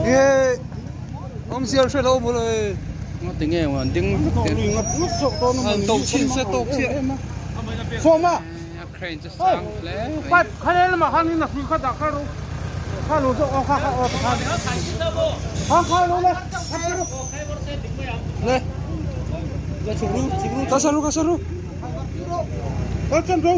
Nge awmzia hre lo maw le. Nga ti nge an ding vek te. An to chin se tawk chiah. Sawma. A crane chu sang hle mai. Pipe kha lamah khan in a hrui kha dah kha ro. Kha lo zawk aw kha kha aw kha. Kha kha lo le. Le. Le chhuk ru chhuk ru. Ka sa ru ka sa ru. Kal chan ro.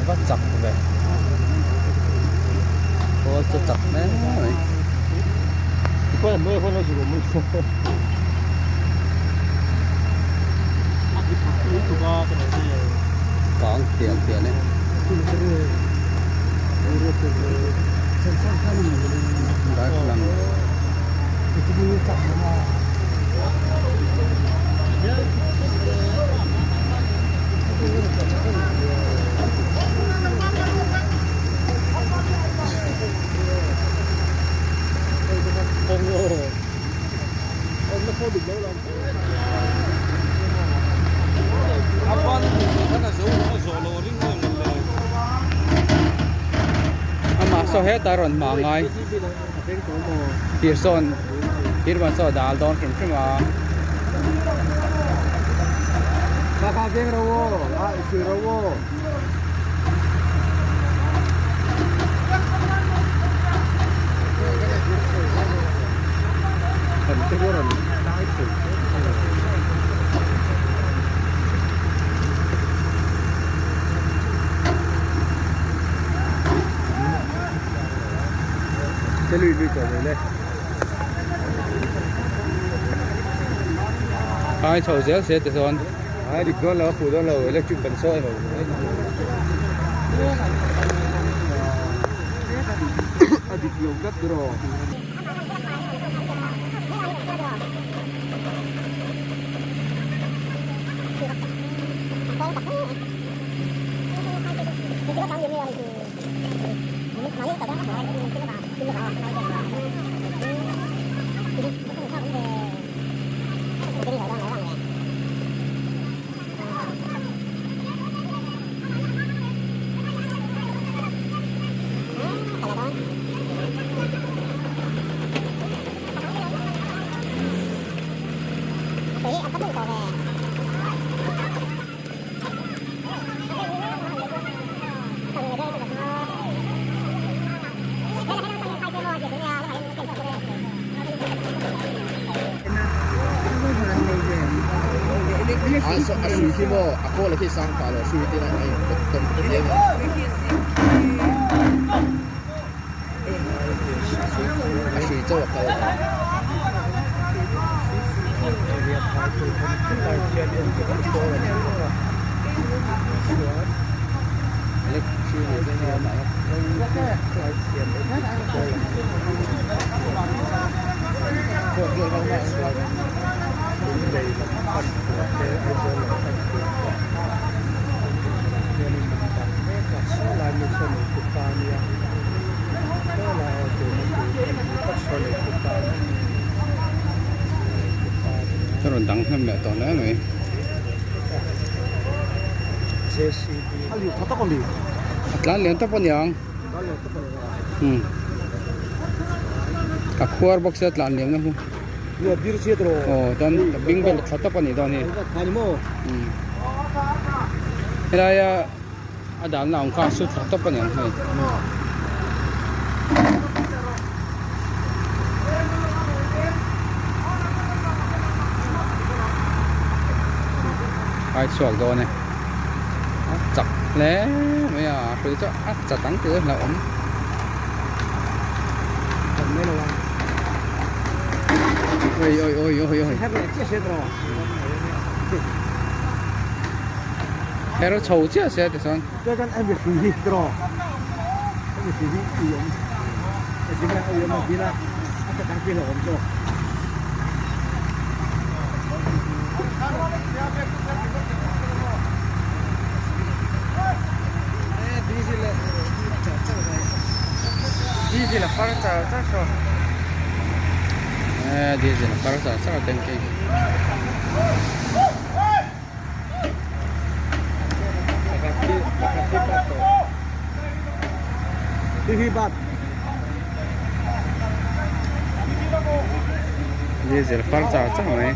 Va chak ve khawl chu chak hle mai. Kang tial tial e. Darthlalang. Amah saw hetah rawn hma ngai thir sawn thir ban saw dal dawn hrim hrim a. Ai chho zel se ti chuan Ai dik dawn lo a fuh dawn lo electric ban saw emaw a dik lo tlat rawh. Ka rawn dang hnem leh tawh hle mai. A tlan lian tawp a niang. A khuar bawk sia tlan lian na hi. Aw chuan bing vel tha tawp a nih dawn hi. Helaia a danna awm kha a su tha tawp a niang hei. Ai chhuak dawn e a chak hle mai a hrui chu a chat ang tih a hlauhawm. Oi oi oi oi oi. Her chho chiah se tichuan. Diesel a far char char saw eh diesel a far char char tanky hi. Diesel far char char mai.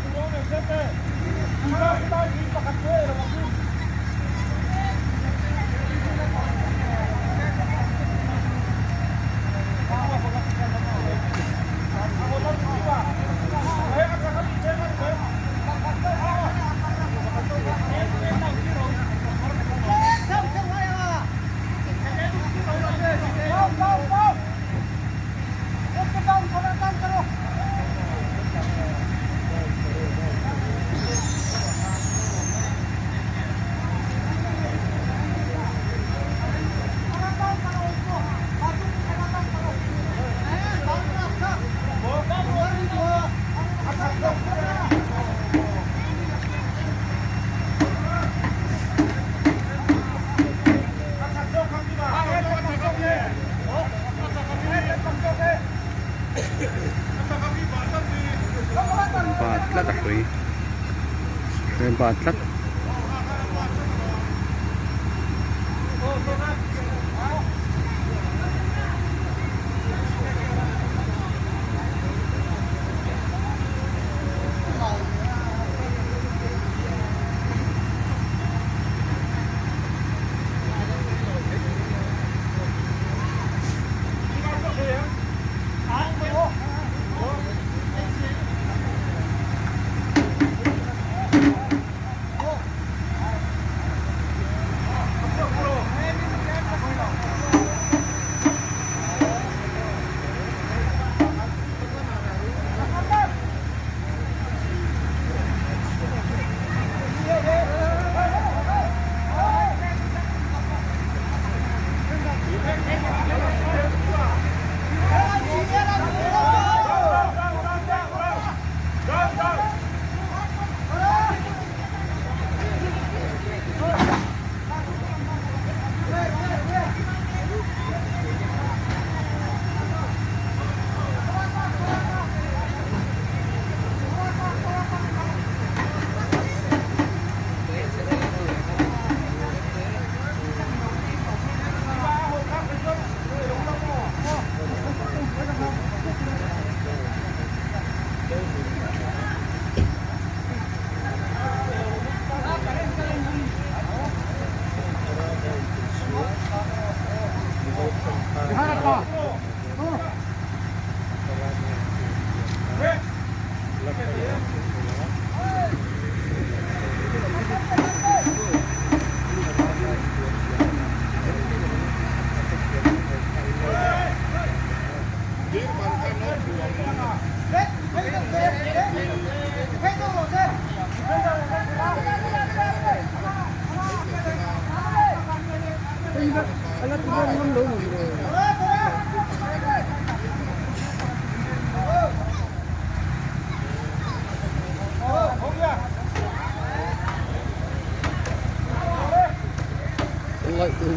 Bat tlat a hrui hrui bat tlat.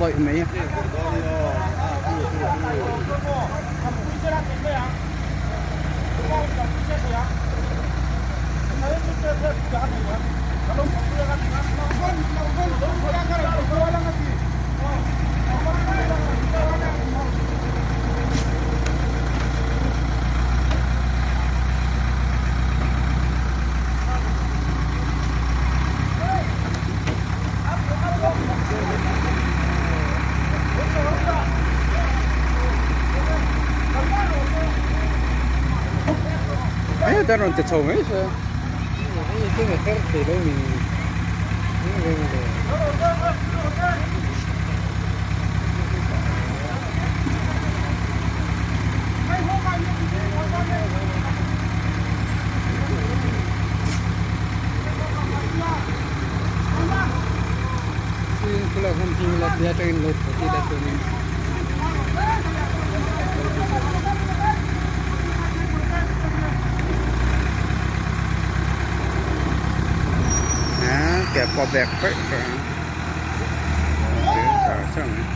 Lawih mai a. Hei rawn ti chho mai se. atangin lo tho tih la chuanin ke pawh bag feih feih ang thir char char mai.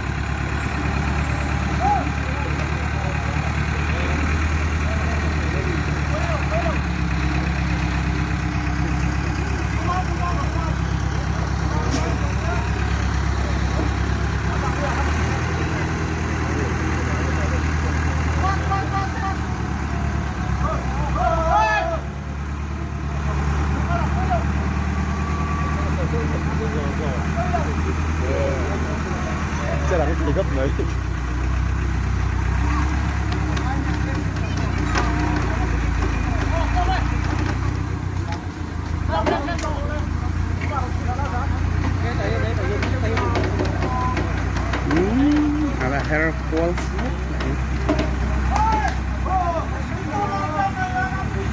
Ala her kual ngawt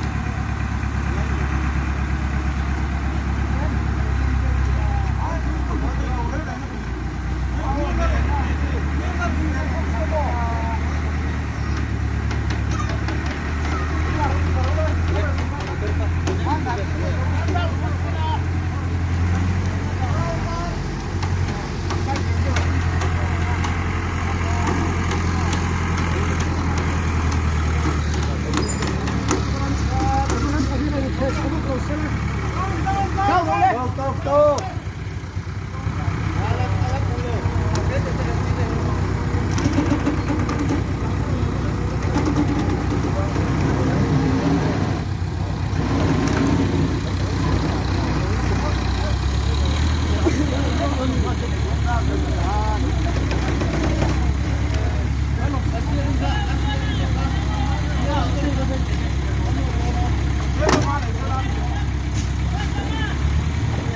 mai.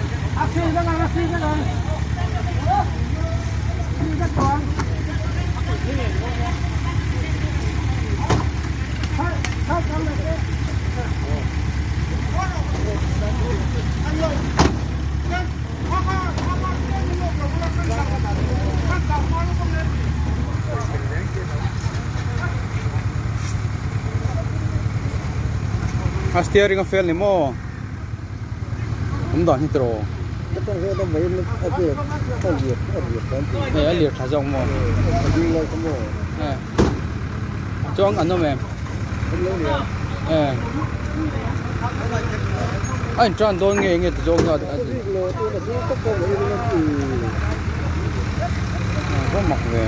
A steering a fel ni maw awm dan hi tiraw hei a lir tha zawk maw chuang an awm em a in tan dawn nge nge ti zawk nge a va mak ve.